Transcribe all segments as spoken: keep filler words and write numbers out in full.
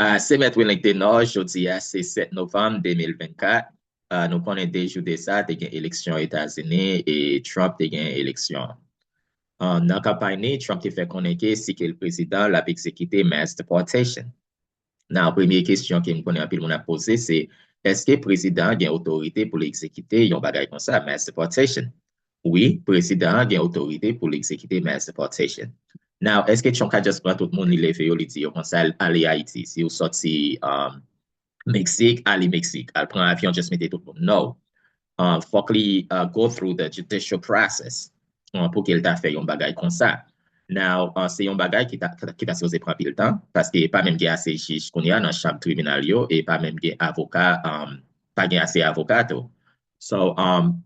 Uh, se Mèt Wilnick Denor, jodi a se sèt novanm de mil vennkat. Uh, nou konnen de jou de sa, te gen eleksyon Etazini e Trump te gen eleksyon. Uh, nan kanpay ni, Trump te fè konnen ke si ke l prezidan, l ap egzekite mass deportation. Now, premye kesyon ke m konnen anpil moun ap poze, se èske prezidan gen otorite pou l egzekite yon bagay konsa, mass deportation? Wi, prezidan an gen otorite pou l egzekite mass deportation. Now, èske Trump ka just pran tout moun, li leve yo, li di yo konsa, al ale Ayiti? Si w sòti um, Meksik, ale Meksik, al pran avyon, just mete tout moun? No. Uh, fòk li uh, go through the judicial process uh, pou ke l ta fè yon bagay konsa. Now, uh, se yon bagay ki ta, ki ta sipoze pran pil tan, paske pa menm gen ase jij kounye a nan chanm tribinal yo, e pa menm gen avoka, um, pa gen ase avoka tou. So, um,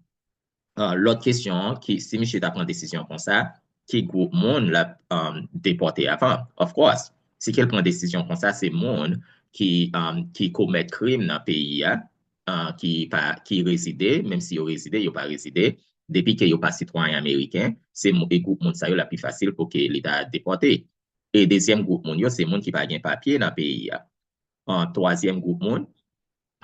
uh, lòt kesyon an, ki, si misye ta pran desizyon konsa, ki gwoup moun l ap um, depòte avan? Of course, si ke l pran desizyon konsa, se moun ki, um, ki komèt krim nan peyi a, uh, ki, pa, ki rezide, menm si yo rezide, yo pa rezide, depi ke yo pa sitwayen ameriken, se e gwoup moun sa yo l ap pi fasil pou ke li ta depòte. E dezyèm gwoup moun yo, se moun ki pa gen papye nan peyi a. An twazyèm gwoup moun,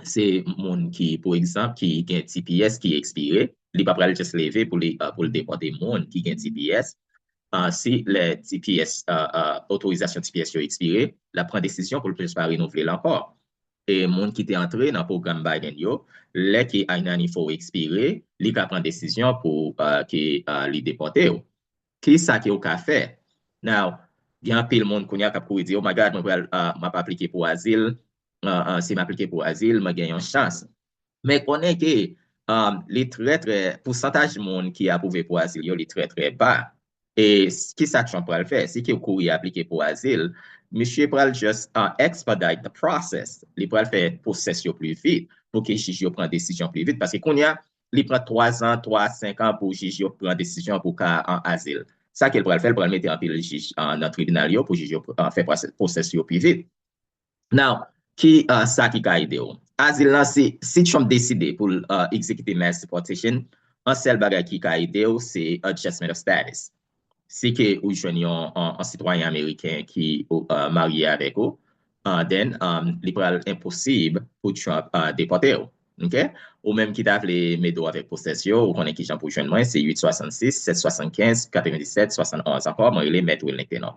se moun ki, pou egzanp, ki gen T P S ki ekspire, li pa pral just leve pou li, uh, pou l depòte moun ki gen T P S. Uh, si lè T P S, uh, uh, otorizasyon T P S yo ekspire, l ap pran desizyon pou l just pa renouvle l ankò. E moun ki te antre nan pwogram Biden yo, lè ke I ninety-four ekspire, li ka pran desizyon pou uh, ke uh, li depòte yo. Ki sa ke w ka fè? Now, gen anpil moun kounye a k ap kouri di, oh my God, mwen pral, uh, m ap aplike pou azil, uh, uh, si m aplike pou azil, mwen gen yon chans. Men konnen ke um, li trè, trè, pousantaj moun ki apwouve pou azil yo, li trè, trè ba. E ki sa Trump pral fè? Si ke w kouri aplike pou azil, misye pral just uh, expedite the process. Li pral fè pwosès yo pli vit pou ke jij yo pran desizyon pli vit. Paske kounye a, li pran twa zan, twa, senk an pou jij yo pran desizyon pou ka an azil. Sa ke l pral fè, l pral mete anpil jij uh, nan tribinal yo pou jij yo uh, fè pwosès yo pi vit. Now, ki uh, sa ki ka ede w? Azil lan, si, si Trump deside pou l uh, egzekite mass deportation, an sèl bagay ki ka ede w, se adjustment of status. Si ke ou jwenn yon, yon, yon sitwayen ameriken ki uh, marye avèk ou, uh, then um, li pral enposib pou Trump uh, depòte w. Okay? Ou menm ki ta vle mete w avèk pwosès yo, ou konnen kijan pou jwenn mwen, se uit swasannsis, sèt swasannkenz, katrevenndisèt, swasannonz. Ankò, mwen rele Mèt Wilnick Denor.